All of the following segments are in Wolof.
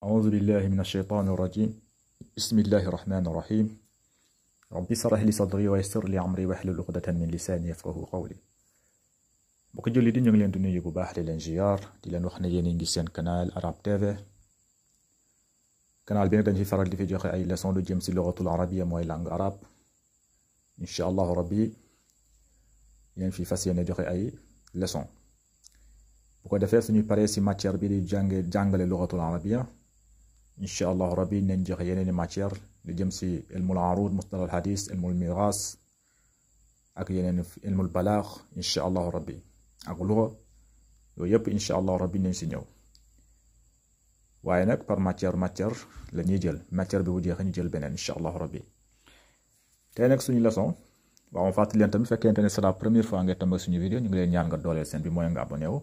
أعوذ بالله من الشيطان الرجيم بسم الله الرحمن الرحيم ربي اشرح لي صدري ويسر لي أمري واحلل عقدة من لساني يفقهوا قولي mbokk julli di ñu ngi leen di nuyu bu baax di leen ziar di leen wax ne yéen a ngi seen canal Arab TV canal bi nag dañ fi faral di fi joxe ay leçon lu jëm si lugatul arabia mooy langue arabe incha allahu rabbi leen fi fas yéene joxe ay leçon bu ko defee suñu paree si matière bi di jàngale lugatul arabia incha allahu rabbi nañ joxe yeneeni matière lu jëm si ilmul arud mustalah al hadis ilmul miras ak yeneen ilmul balaax incha allahu rabbi ak luga yooyu yëpp incha allahu rabbi nañ si ñëw waaye nag par matière la ñuy jël matière bi bu jeexee ñu jël beneen incha allahu rabbi tey nag suñu leçon waaw ma fàttali leen tamit fekkente ne c'est la première fois nga tombé suñu vidéo ñu ngi leen ñaan nga dooleel seen bi mooy nga abonné wu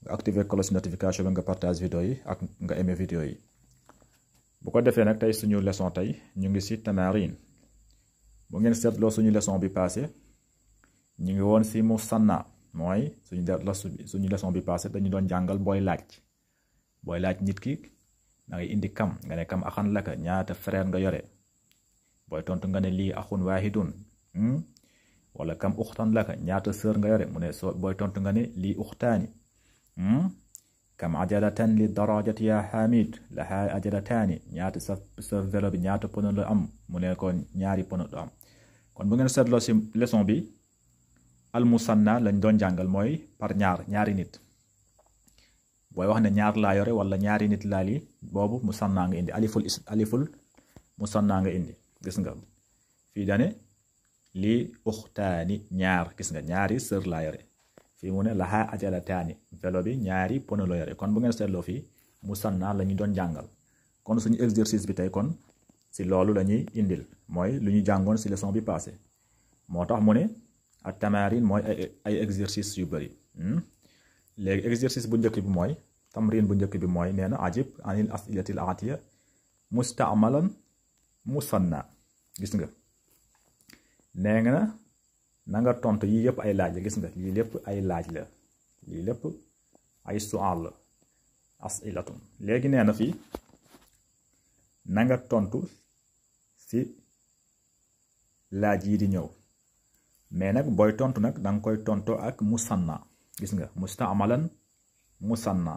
nga activer cloche notification bi nga partage vidéo yi ak nga aimé vidéo yi bu ko defee nag tey suñu leçon tey ñu ngi si tamarin bu ngeen seetloo suñu leçon bi passé ñu ngi woon si musanna mooy suñu leçon bi passé dañu doon jàngal booy laaj nit ki da ngay indi kam nga ne kam axan laka ñaata frère nga yore booy tontu nga ne lii axun waahidun wala kam uxtan laka ñaata sœur nga yore mu ne booy tontu nga ne lii uxtaani kam ajalatan li darajati ya hamid laha ajalataani ñaata sa vélo bi ñaata pono la am mu ne ko ñaari pono la am kon bu ngeen seetloo si leçon bi al musanna lañ doon jàngal mooy par ñaari nit booy wax ne ñaar laa yore wala ñaari nit laa lii boobu musanna nga indi aliful musanna nga indi gis nga fii dane lii uxtaani ñaar gis nga ñaari sœur laa yore fii mu ne laha ajalataani vélo bi ñaari pono la yore kon bu ngeen seetloo fii musanna la ñu doon jàngal kon suñu exercice bi tey kon si loolu la ñuy indil mooy lu ñu jàngoon si leçon bi passé moo tax mu ne ak tamarin mooy ay exercice yu bëri léegi exercice bu njëkk bi mooy tamrin bu njëkk bi mooy nee na ajib anil asilatil atiya mustamalan musanna gis nga nee nga na nga tontu yii yëpp ay laaj la gis nga lii lépp ay laaj la lii lépp ay sual la asilatun léegi nee na fii na nga tontu si laaj yi di ñëw mais nag booy tontu nag da nga koy tonto ak musanna gis nga mustamalan musanna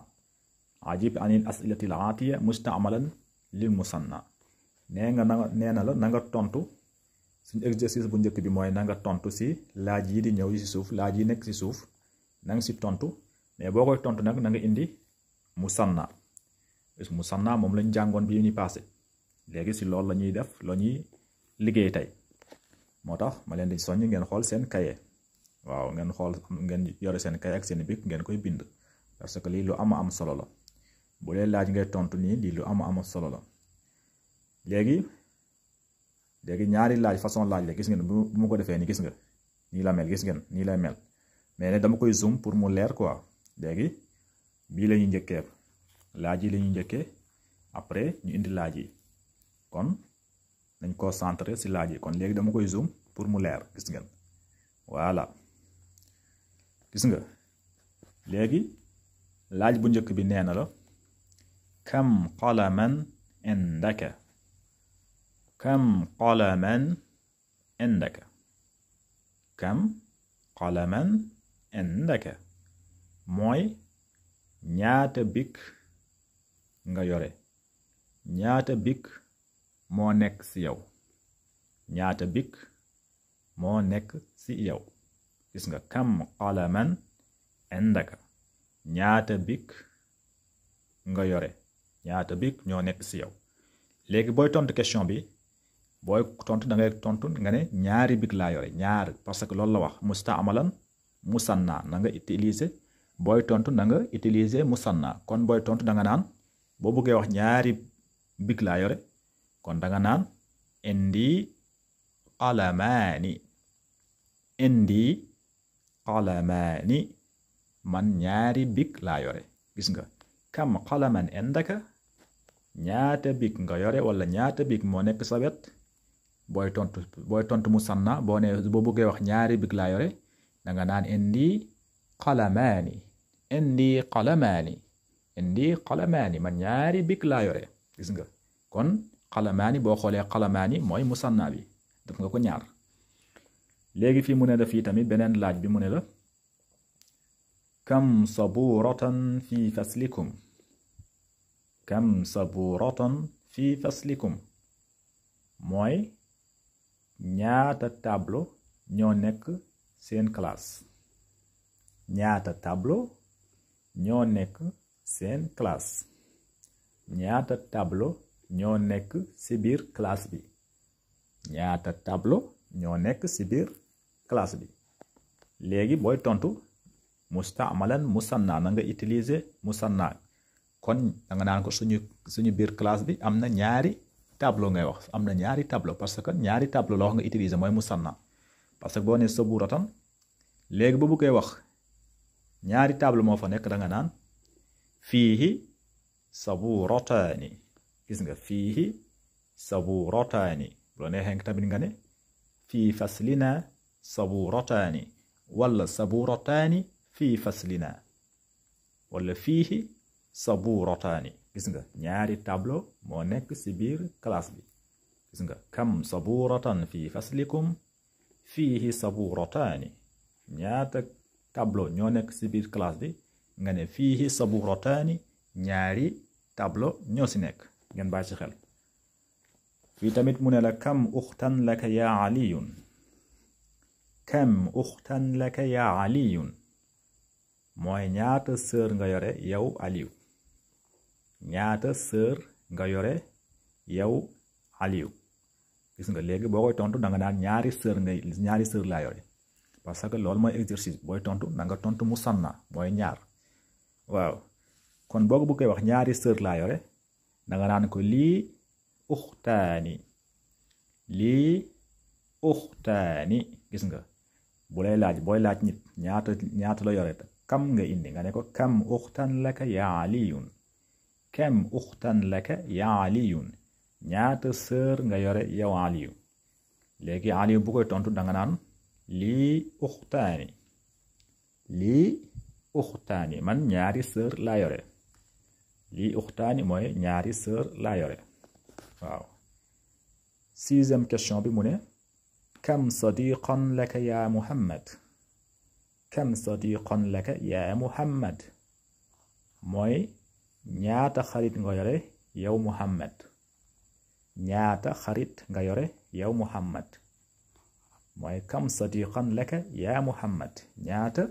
ajib anil asilatil atiya mustamalan lil musanna nee na la na nga tontu suñu exercice bu njëkk bi mooy na nga tontu si laaj yi di ñëw yi si suuf laaj yi nekk si suuf na nga si tontu mais boo koy tontu nag na nga indi musanna musanna moom lañ jàngoon bi ñu passé léegi si loolu la ñuy def la ñuy liggéey tey moo tax ma leen di soññ ngeen xool seen kaye waaw ngeen yore seen kaye ak seen bic ngeen koy bind parce que lii lu am solo la bu leen laaj ngay tontu nii lii lu am solo la léegi ñaari laaj façon laaj la gis ngeen bu mu ko defee ni gis nga nii la mel gis ngeen nii lay mel mais ne dama koy zoom pour mu leer quoi léegi bii la ñuy njëkkee laaj yi la ñuy njëkkee après ñu indi laaj yi kon nañ concentré si laaj yi kon léegi dama koy zoom pour mu leer gis ngeen voilà gis nga léegi laaj bu njëkk bi nee na la kam qalaman indaka kam qalaman indaka kam qalaman indaka mooy ñaata bic nga yore ñaata bic moo nekk ci yow ñaata bic moo nekk ci yow gis nga kam qalaman indaka ñaata bic nga yore ñaata bic ñoo nekk ci yow léegi booy tontu question bi booy tontu da ngay tontu nga ne ñaari bic laa yore ñaar parce que loolu la wax mustamalan musanna na nga utiliser booy tontu na nga utiliser musanna kon booy tontu da nga naan boo bëggee wax ñaari bic laa yore kon da nga naan indi qalamaani man ñaari bic laa yore gis nga kam qalaman indaka ñaata bic nga yore wala ñaata bic moo nekk sa wet booy tontu musanna boo bëggee wax ñaari bic laa yore da nga naan indi qalamaani indi qalamaani man ñaari bik laa yore gis nga kon qalamaani boo xoolee qalamaani mooy musanna bi def nga ko ñaar léegi fii mu ne la fii tamit beneen laaj bi mu ne la kam saburatan fi faslikum kam saburatan fi faslikum mooy ñaata tableau ñoo nekk seen classe ñaata tableau ñoo nekk seen classe ñaata tableau ñoo nekk ci biir classe bi ñaata tableau ñoo nekk ci biir classe bi léegi booy tontu mustamalan musanna na nga utiliser musanna kon da nga naan ko suñu biir classe bi am na ñaari tableau ngay wax am na ñaari tableau parce que ñaari tableau la wax nga utiliser mooy musanna parce que boo ne saburatan léegi ba bu koy wax ñaari tableau moo fa nekk da nga naan fiihi saburataani gis nga fiihi saburataani bu la neexee tamit nga ne fii faslina saburataani wala saburataani fii faslina wala fiihi saburataani gis nga ñaari tableau moo nekk ci biir classe bi gis nga kam saburatan fii faslikum fiihi saburataani ñaata tableau ñoo nekk ci biir classe bi nga ne fiihi saburataani ñaari tableau ñoo ci nekk ngeen bàyyi ci xel fii tamit mu ne la kam uxtan laka yaa aliyun kam uxtan laka yaa aliyun mooy ñaata sœur nga yore yow aliyu ñaata sœur nga yore yow aliyu gis nga léegi boo koy tontu da nga naan ñaari sœur laa yore parce que loolu mooy exercice booy tontu da nga tontu musanna mooy ñaar waaw kon boo bu koy wax ñaari sœur laa yore da nga naan ko lii uxtaani gis nga bu lay laaj booy laaj nit ñaata la yore kam nga indi nga ne ko kam uxtan laka yaa aliyun kam uxtan laka yaa aliyun ñaata sœur nga yore yow aliyu léegi aliyu bu koy tontu da nga naan lii uxtaani man ñaari sœur laa yore lii uxtaani mooy ñaari sœur laa yore waaw 6e question bi mu ne kam sadiqan laka yaa muhammad kam sadiqan laka yaa muhammad mooy ñaata xarit nga yore yow muhammad ñaata xarit nga yore yow muhammad mooy kam sadiqan laka yaa muhammad ñaata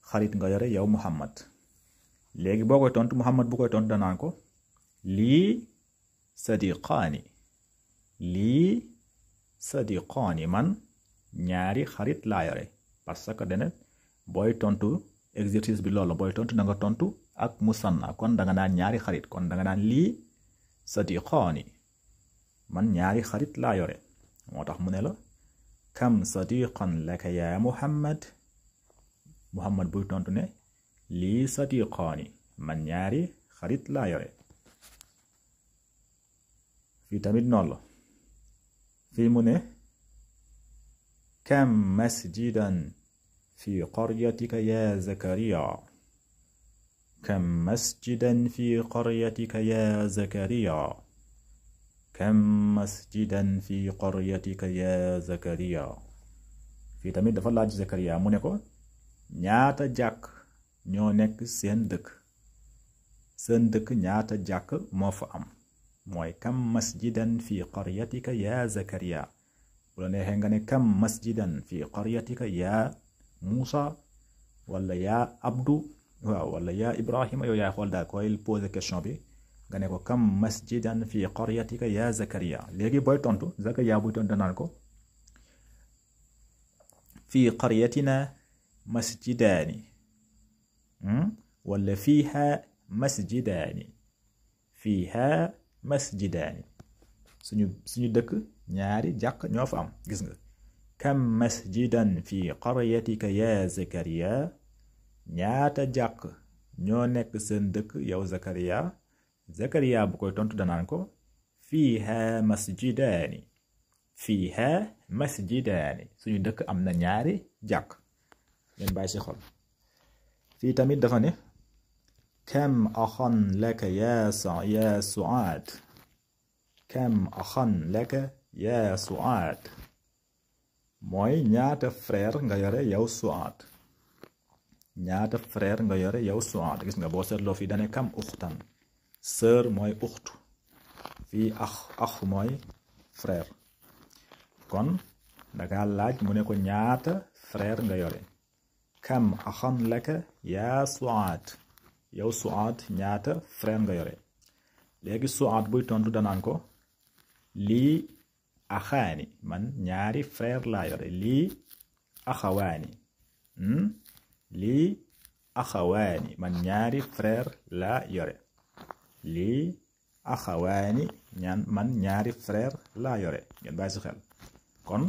xarit nga yore yow muhammad léegi boo koy tontu muhammad bu koy tontu danaan ko lii sadiqaani man ñaari xarit laa yore parce que dana booy tontu exercice bi loolu booy tontu da nga tontu ak musanna kon da nga naan ñaari xarit kon da nga naan lii sadiqaani man ñaari xarit laa yore moo tax mu ne la kam sadiqan laka yaa muhammad buy tontu ne lii sadiqaani man ñaari xarit laa yore fii tamit noonu la fii mu ne kam masjidan fi qaryatika ya zakariya kam masjidan fi qaryatika ya zakariya kam masjidan fi qaryatika ya zakariya fii tamit dafa laaj zakariya mu ne ko ñaata jàkk ñoo nekk seen dëkk ñaata jàkk moo fa am mooy kam masjidan fi qaryatika ya zakariya bu la neexee nga ne kam masjidan fi qaryatika ya Musa wala ya Abdu waaw wala ya Ibrahima yow yaay xool daal koy posé question bi nga ne ko kam masjidan fi qaryatika ya zakariya léegi booy tontu zakariya buy tontu danaan ko fi qaryatina masjidaani wala fiiha masjidaani suñu dëkk ñaari jàkk ñoo fa am gis nga kam masjidan fi qaryatika ya zakariya ñaata jàkk ñoo nekk seen dëkk yow zakariya bu koy tontu danaan ko fiiha masjidaani suñu dëkk am na ñaari jàkk ngeen bàyyi ci xol fii tamit dafa ne kam axan laka ya Suaad kam axan laka ya Suaad mooy ñaata frère nga yore yow Suaad ñaata frère nga yore yow Suaad gis nga boo seetloo fii dane kam uxtan sœur mooy uxtu fii ax mooy frère kon danga laaj mu ne ko ñaata frère nga yore kam axan laka yaa Suaad yow Suaad ñaata frère nga yore léegi Suaad buy tontu danaan ko lii axaani man ñaari frère laa yore lii axawaani lii axawaani man ñaari frère laa yore lii axawaani man ñaari frère laa yore ngeen bàyyi si xel kon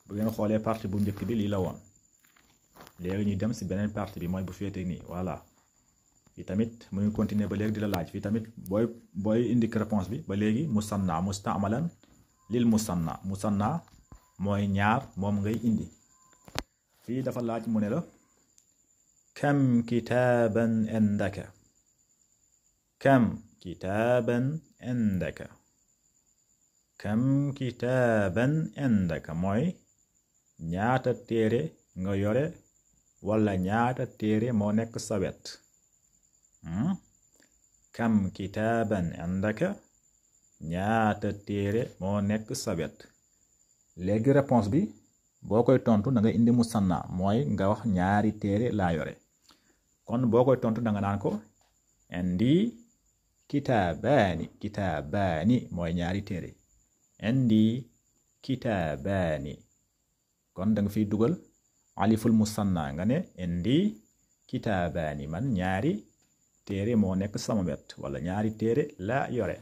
bu ngeen xoolee partie bu njëkk bi lii la woon léegi ñuy dem si beneen partie bi mooy bu féete nii voilà fii tamit mu ngi continuer ba léegi di la laaj fii tamit booy indi réponse bi ba léegi musanna mustamalan lil musanna mooy ñaar moom ngay indi fii dafa laaj mu ne la kam kitaaban indaka kam kitaaban indaka kam kitaaban indaka mooy ñaata téere nga yore wala ñaata téere moo nekk sa wet kam kitaaban indaka ñaata téere moo nekk sa wet léegi réponse bi boo koy tontu da nga indi musanna mooy nga wax ñaari téere laa yore kon boo koy tontu da nga naan ko indi kitaabaani mooy ñaari téere indi kitaabaani kon da nga fiy dugal aliful musanna nga ne indi kitaabaani man ñaari téere moo nekk sama wet wala ñaari téere laa yore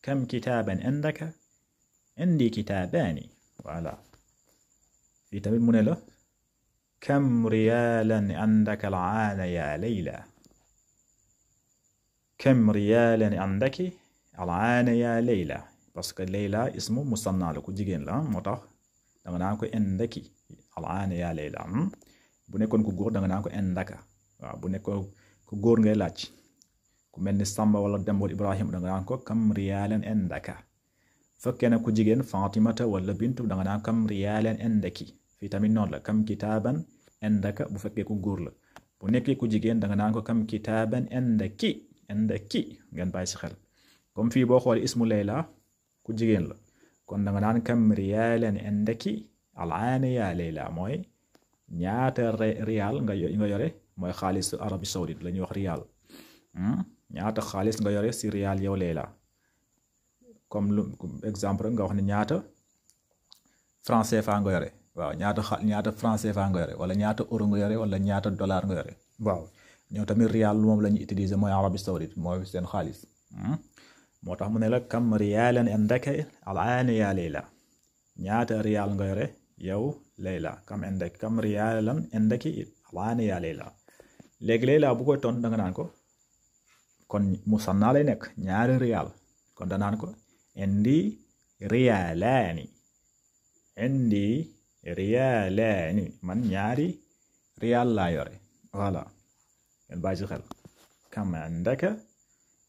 kam kitaaban indaka indi kitaabaani voilà fii tamit mu ne la kam riyaalan indaka al-aana ya Layla kam riyaalan indaki al-aana ya Layla parce que Layla ismu musanna la ku jigéen la moo tax danga naan ko indaki al-aana ya Layla bu nekkoon ku góor danga naan ko indaka waaw bu nekkoon ku góor ngay laaj ku mel ni Samba wala Demba wala Ibrahima danga naan ko kam riyaalan indaka fekkee na ku jigéen Fatimata wala Bintu danga naan kam riyaalan indaki fii tamit noonu la kam kitaaban indaka bu fekkee ku góor la bu nekkee ku jigéen danga naan ko kam kitaaban indaki ngeen bàyyi si xel comme fii boo xoolee ismu Layla ku jigéen la kon danga naan kam riyaalan indaki al-aana ya Layla mooy ñaata riyaal nga yore mooy xaalis Arabie Saoudite la ñuy wax riyaal ñaata xaalis nga yore si riyaal yow Layla comme lu exemple nga wax ne ñaata franc CFA nga yore waaw ñaata franc CFA nga yore wala ñaata euro nga yore wala ñaata dollar nga yore waaw ñoo tamit riyaal moom la ñuy utiliser mooy Arabie Saoudite mooy seen xaalis moo tax mu ne la kam riyaalan indaka al-aana ya Layla ñaata riyaal nga yore yow Layla kam riyaalan indaki al-aana ya Layla léegi Layla bu koy tontu danga naan ko kon musanna lay nekk ñaari riyaal kon danaan ko indi riyaalaani man ñaari riyaal laa yore voilà ngeen bàyyi ci xel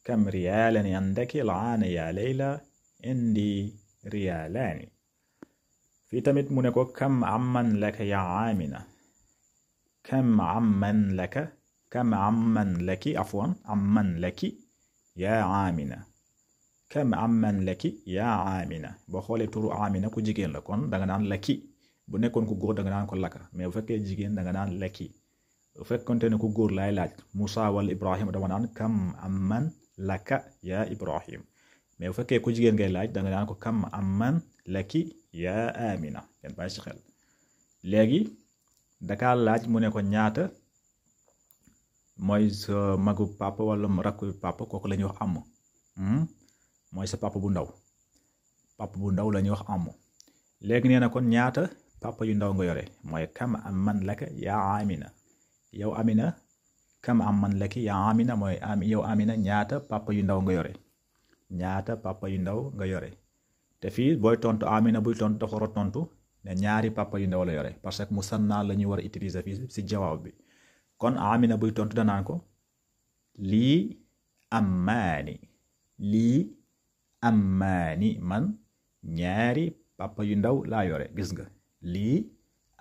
kam riyaalan indaki al-aana ya Layla indi riyaalaani fii tamit mu ne ko kam amman laka ya Amina kam amman laki amman laki ya Amina kam amman laki ya Amina boo xoolee turu Amina ku jigéen la kon danga naan laki bu nekkoon ku góor danga naan ko laka mais bu fekkee jigéen danga naan laki bu fekkonte ne ku góor laay laaj Musa wala Ibrahima dama naan kam amman laka ya Ibrahim mais bu fekkee ku jigéen ngay laaj danga naan ko kam amman laki ya Amina ngeen bàyyi si xel léegi daka laaj mu ne ko ñaata mooy sa magu papa wala rakku papa kooku la ñuy wax am mooy sa papa bu ndaw la ñuy wax am léegi nee na kon ñaata papa yu ndaw nga yore mooy kam amman laka ya Amina yow Amina kam amman laki ya Amina mooy yow Amina ñaata papa yu ndaw nga yore te fii booy tontu Amina buy tontu dafa war a tontu ne ñaari papa yu ndaw la yore parce que musanna la ñuy war a utiliser fii si jawaab bi kon Amina buy tontu danaan ko lii ammaani lii ammaani man ñaari papa yu ndaw laa yore gis nga lii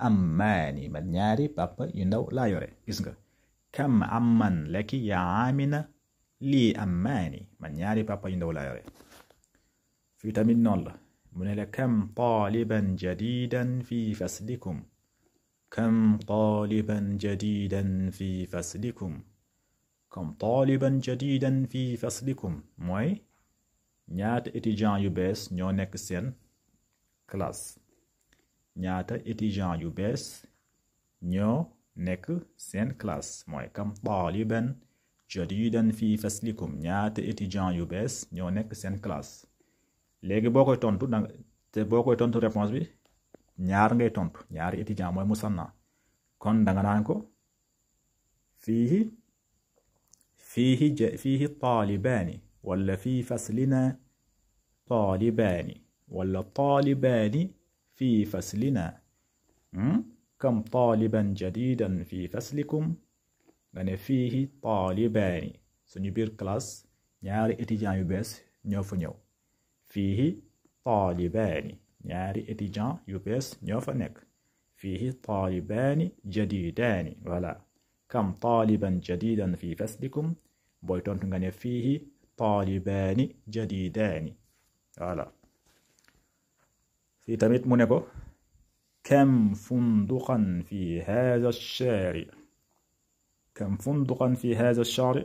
ammaani man ñaari papa yu ndaw laa yore gis nga kam amman laki yaa Amina lii ammaani man ñaari papa yu ndaw laa yore fii tamit noonu la mu ne la kam taaliban jadidan fi faslikum kam taaliban jadidan fi faslikum kam taaliban jadidan fi faslikum mooy ñaata étudiant yu bees ñoo nekk seen classe ñaata étudiant yu bees ñoo nekk seen classe mooy kam taaliban jadidan fi faslikum ñaata étudiant yu bees ñoo nekk seen classe léegi boo koy tontu te boo koy tontu réponse bi ñaar ngay tontu ñaari étudiant mooy musanna kon danga naan ko fiihi taalibaani wala fii faslina taalibaani wala taalibaani fii faslina kam taaliban jadidan fii faslikum nga ne fiihi taalibaani suñu biir classe ñaari étudiant yu bees ñoo fa ñëw fiihi taalibaani ñaari étudiant yu bees ñoo fa nekk fiihi taalibaani jadidaani voilà kam taaliban jadidan fii faslikum booy tontu nga ne fiihi taalibaani jadidaani voilà fii tamit mu ne ko kam funduqan fi haadha ash-shaari kam funduqan fi haadha ash-shaari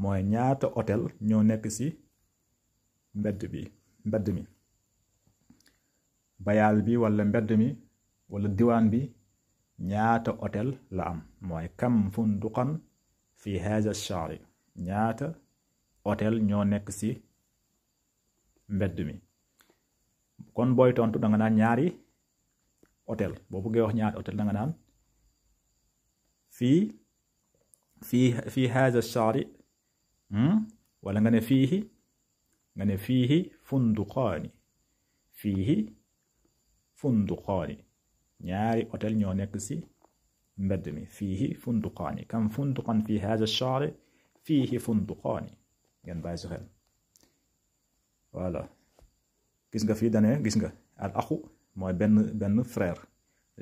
mooy ñaata hôtel ñoo nekk ci mbedd mi bayaal bi wala mbedd mi wala diwaan bi ñaata hôtel la am mooy kam funduqan fi haadha ash-shaari ñaata hôtel ñoo nekk ci mbedd mi kon booy tontu da nga naan ñaari hôtel boo bëggee wax ñaari hôtel da nga naan fii haadha ash-shaari wala nga ne fiihi funduqaani ñaari hôtel ñoo nekk ci mbedd mi fiihi funduqaani kam funduqan fi haadha ash-shaari fiihi funduqaani ngeen bàyyi si xel voilà gis nga fii dane gis nga al axu mooy benn frère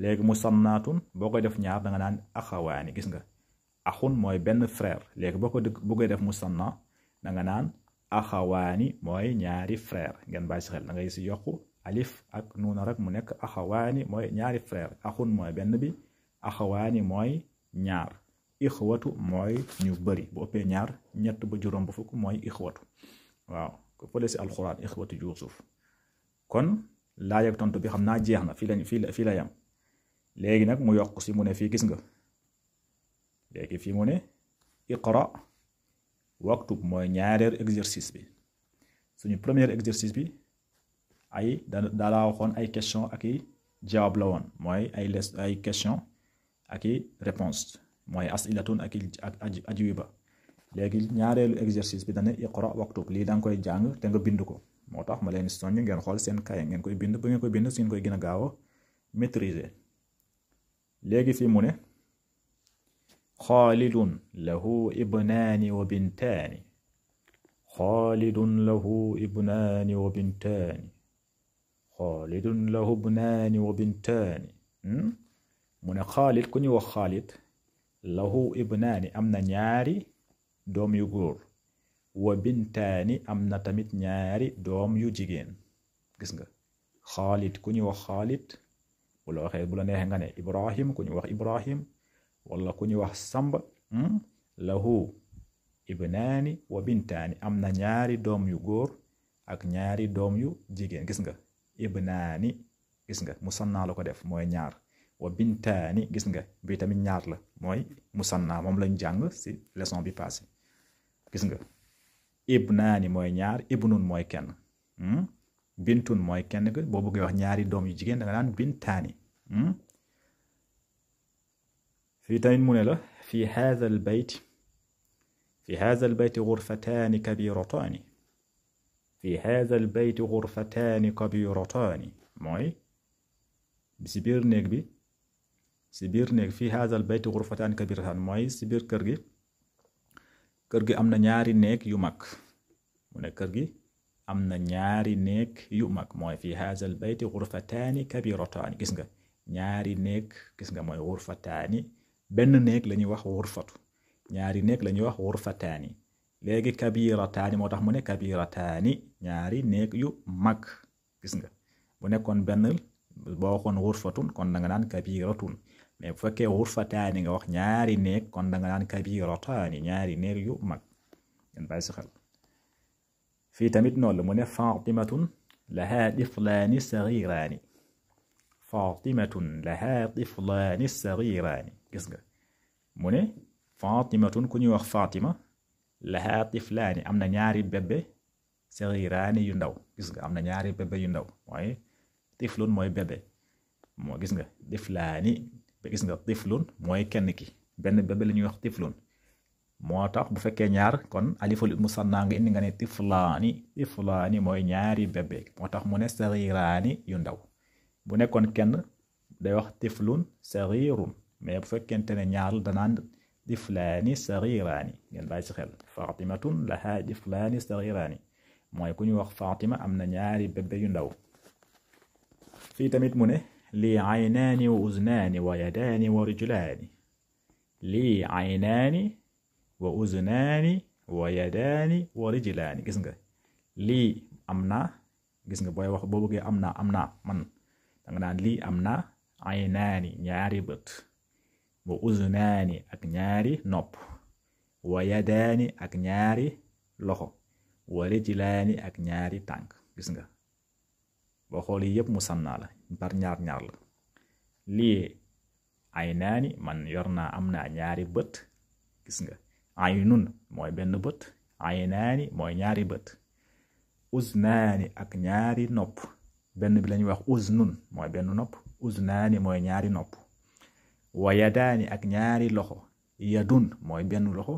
léegi musannaatun boo koy def ñaar da nga naan axawaani gis nga axun mooy benn frère léegi boo ko bëggee def musanna da nga naan axawaani mooy ñaari frère ngeen bàyyi si xel da ngay si yokku alif ak nuuna rek mu nekk axawaani mooy ñaari frère axun mooy benn bi axawaani mooy ñaar ixwatu mooy ñu bëri bu ëppee ñaar ñett ba juróom ba fukk mooy ixwatu waaw ko fële si alxuraan ixwatu yuusuf kon laaj ak tontu bi xam naa jeex na fii la yam léegi nag mu yokk si mu ne fii gis nga léegi fii mu ne iqra waktub mooy ñaareelu exercice bi suñu premier exercice bi dalaa waxoon ay question ak i jawaab la woon mooy ay question ak i réponse mooy asilatun ak ajwiba léegi ñaareelu exercice bi dane iqra waktub lii da nga koy jàng te nga bind ko moo tax ma leen soññ ngeen xool seen kaye ngeen koy bind bu ngeen koy bind si ngeen koy gën a gaaw a maîtriser léegi fii mu ne xaalidun lahu ibnaani wa bintaani xaalidun lahu ibnaani wa bintaani xaalidun lahu ibnaani wa bintaani mu ne xaalid ku ñu wax xaalid lahu ibnaani am na ñaari doom yu góor wa bintaani am na tamit ñaari doom yu jigéen gis nga xaalid ku ñu wax xaalid bu la waxee bu la neexee nga ne ibrahim ku ñu wax ibrahim wala ku ñu wax samba lahu ibnaani wa bintaani am na ñaari doom yu góor ak ñaari doom yu jigéen gis nga ibnaani gis nga musanna la ko def mooy ñaar wa bintaani gis nga bi tamit ñaar la mooy musanna moom lañ jàng ci leçon bi passé gis nga ibnaani mooy ñaar ibnun mooy kenn bintun mooy kenn ki boo bëggee wax ñaari doom yu jigéen da nga naan bintaani fii tamit mu ne la fi haadha al bayt ghurfataani kabirataani fi haadha al bayt ghurfataani kabirataani mooy si biir néeg fi haadha al bayt ghurfataani kabirataani mooy si biir kër gi kër gi am na ñaari néeg yu mag mu ne kër gi am na ñaari néeg yu mag mooy fi haazal bayti ghurfataani kabirataani gis nga ñaari néeg gis nga mooy ghurfataani benn néeg la ñuy wax ghurfatu ñaari néeg la ñuy wax ghurfataani léegi kabirataani moo tax mu ne kabirataani ñaari néeg yu mag gis nga bu nekkoon benn boo waxoon ghurfatun kon da nga naan kabiratun mais bu fekkee ghurfataani nga wax ñaari néeg kon da nga naan kabirataani ñaari néeg yu mag ngeen bàyyi si xel fii tamit noonu la mu ne fatimatun laha tiflaani saghiraani fatimatun laha tiflaani saghiraani gis nga mu ne fatimatun ku ñuy wax fatima laha tiflaani am na ñaari bébé saghiraani yu ndaw gis nga am na ñaari bébé yu ndaw mooy tiflun mooy bébé moo gis nga tiflaani gis nga tiflun mooy kenn ki benn bébé la ñuy wax tiflun moo tax bu fekkee ñaar kon aliful musanna nga indi nga ne tiflaani mooy ñaari bébé moo tax mu ne saghiraani yu ndaw bu nekkoon kenn day wax tiflun saghirun mais bu fekkente ne ñaar la danaan tiflaani saghiraani ngeen bàyyi ci xel fatimatun laha tiflaani saghiraani mooy ku ñu wax fatima am na ñaari bébé yu ndaw fii tamit mu ne lii aynaani wa uznaani wa yadaani wa rijlaani lii aynaani wa uznaani wa yadaani wa rijlaani gis nga lii am na gis nga booy wax boo bëggee am na man danga naan lii am na aynaani ñaari bët wa uznaani ak ñaari nopp wa yadaani ak ñaari loxo wa rijlaani ak ñaari tànk gis nga boo xool yi yëpp musanna la par ñaar la lii aynaani man yor naa am naa ñaari bët gis nga aynun mooy benn bët aynaani mooy ñaari bët uznaani ak ñaari nopp benn bi lañuy wax uznun mooy benn nopp uznaani mooy ñaari nopp wa yadaani ak ñaari loxo yadun mooy benn loxo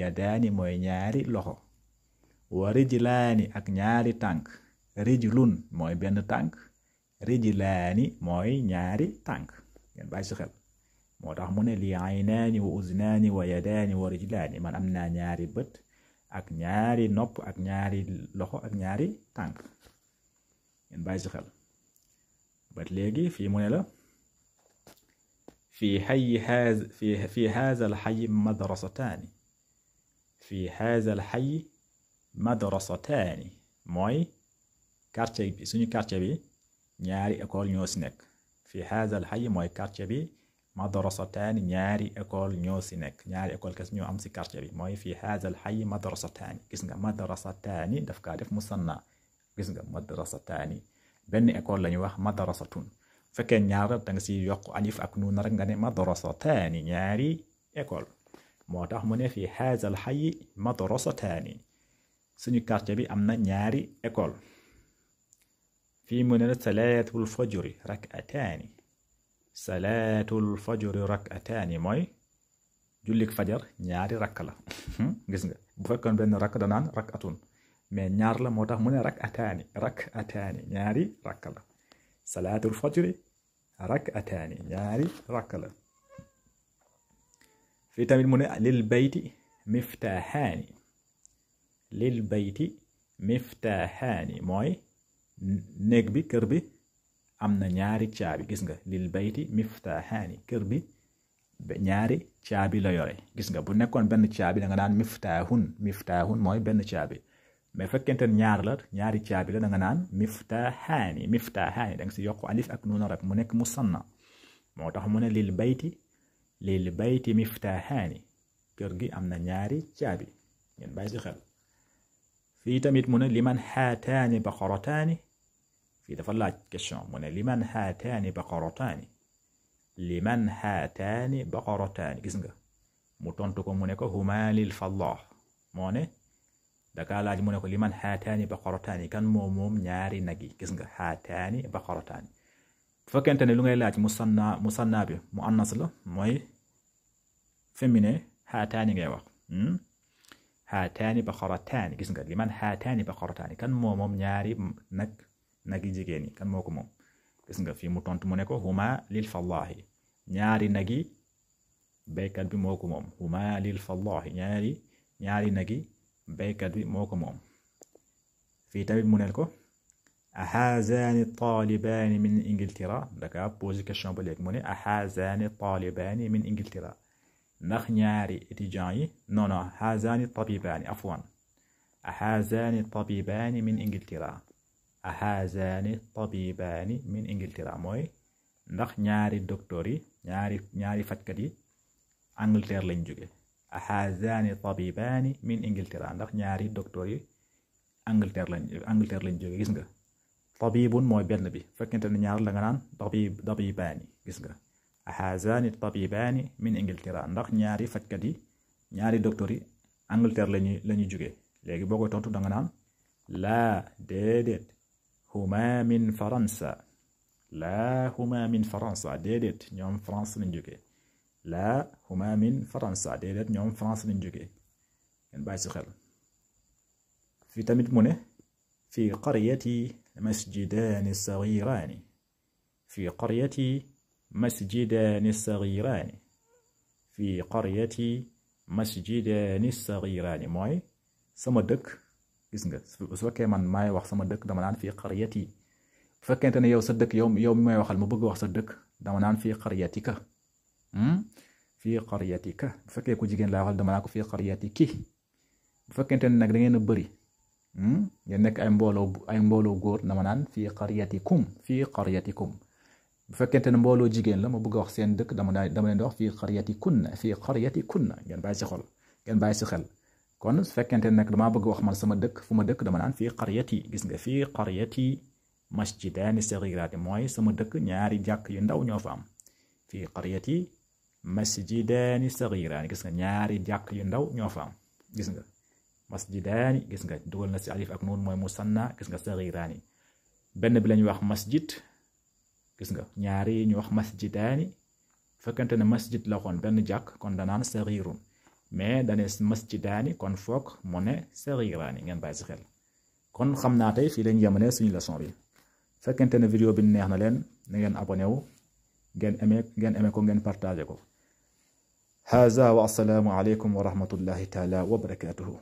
yadaani mooy ñaari loxo wa rijlaani ak ñaari tànk rijlun mooy benn tànk rijlaani mooy ñaari tànk ngeen bàyyi ci xel moo tax mu ne li aynaani wa uznaani wa yadaani wa rijlaani man am naa ñaari bët ak ñaari nopp ak ñaari loxo ak ñaari tànk ngeen bàyyi ci xel bat léegi fii mu ne la fi haza al hayy madrasataani fi haza al hayy madrasataani mooy quartier bi suñu quartier bi ñaari école ñoo ci nekk fi haza al hayy mooy quartier bi madrasataani ñaari école ñoo ci nekk ñaari école kes ñoo am ci quartier bi mooy fi haza al hayy madrasataani gis nga madrasataani daf kaa def musanna gis nga madrasataani benn école la ñuy wax madrasatun fekkee ñaar da nga ci yokk alif ak nuun rek nga ne madrasataani ñaari école moo tax mu ne fi haza al hayy madrasataani suñu quartier bi am na ñaari école fii mu ne la salaatul fajri rak'ataani salaatul fajri rak'ataani mooy jullik fajar ñaari rakk la gis nga bu fekkoon benn rakk danaan rak'atun mais ñaar la moo tax mu ne rak'ataani ñaari rakk la salaatul fajri rak'ataani ñaari rakk la fii tamit mu ne lil bayti miftaahaani lil bayti miftaahaani mooy néeg bi kër bi am na ñaari caabi gis nga lil bayti miftaahaani kër bi ñaari caabi la yore gis nga bu nekkoon benn caabi da nga naan miftaaxun mooy benn caabi mais fekkente ñaar la ñaari caabi la da nga naan miftaaxaani da nga si yokk alif ak nuun rek mu nekk musanna moo tax mu ne lil bayti miftaaxaani kër gi am na ñaari caabi ngeen bàyyi si xel fii tamit mu ne liman haataani baqarataani fii dafa laaj question mu ne liman haataani baqarataani gis nga mu tontu ko mu ne ko huma lil fallah moo ne dakaa laaj mu ne ko liman haataani baqarataani kan moom ñaari nag yi gis nga haataani baqarataani bu fekkente ne lu ngay laaj musanna bi mu annas la mooy féminin haataani ngay wax haataani baqarataani gis nga liman haataani baqarataani kan moom ñaari nag yi jigéen yi kan moo ko moom gis nga fii mu tontu mu ne ko huma lil fallahi ñaari nag yi béykat bi moo ko moom huma lil fallahi ñaari ñaari nagi baykat bi moo ko moom. fii tamit mu neel ko ahaazani taalibaani min Ingiltera daka posé question ba léegi mu ne ahaazani taalibaani min Ingiltera ndax ñaari étudiants yi non haazani tabibaani afwan ahaazani tabibaani min Ingiltera ahaazani tabibaani min Ingiltera mooy ndax ñaari docteur yi ñaari fajkat yi Angleterre lañ jóge ahaazani tabibaani min Ingiltera ndax ñaari docteur yi Angleterre lañ jóge gis nga tabibun mooy benn bi fekkente ne ñaar la nga naan tabibaani gis nga ahaazani tabibaani min Ingiltera ndax ñaari fajkat yi ñaari docteur yi Angleterre lañu jóge léegi boo koy tontu da nga naan laa déedéet huma min faransa laa huma min faransa déedéet ñoom France lañ jóge laa huma min faransa déedéet ñoom France lañ jóge ngeen bàyyi si xel. fii tamit mu ne fii qaryati masjidaani saghiraani fii qaryati masjidaani saghiraani fii qaryati masjidaani saghiraani mooy sama dëkk gis nga su fekkee man maay wax sama dëkk dama naan fii qaryati bu fekkente ne yow sa dëkk yow mi may waxal ma bëgg wax sa dëkk dama naan fii qaryatika fii qaryatika bu fekkee ku jigéen laa waxal dama naan ko fii qaryatiki bu fekkente ne nag da ngeen a bëri ngeen nekk ay mbooloo góor dama naan fii qaryatikum fii qaryatikum bu fekkente ne mbooloo jigéen la ma bëgg a wax seen dëkk dama leen di wax fii qaryatikunna fii qaryatikunna ngeen bàyyi si xel kon su fekkente ne nag damaa bëgg wax man sama dëkk fu ma dëkk dama naan fii qaryati gis nga fii qaryati masjidaani saghiraani mooy sama dëkk ñaari jàkk yu ndaw ñoo fa am fii qaryati masjidaani saghiraani gis nga ñaari jàkk yu ndaw ñoo fa am gis nga masjidaani gis nga dugal na si alif ak nuun mooy musanna gis nga saghiraani benn bi la ñuy wax masjid gis nga ñaari yi ñu wax masjidaani fekkente ne masjid la xoon benn jàkk kon danaan saghirun mais dane masjidaani kon foog mu ne saghiraani ngeen bàyyi si xel. kon xam naa tey fii lañ yemale suñu leçon bi fekkente ne vidéo bi neex na leen na ngeen abonné wu ngeen aimé ko ngeen partagé ko. haza wa assalaamu aleykum wa rahmatullahi taala wa barakatuhu.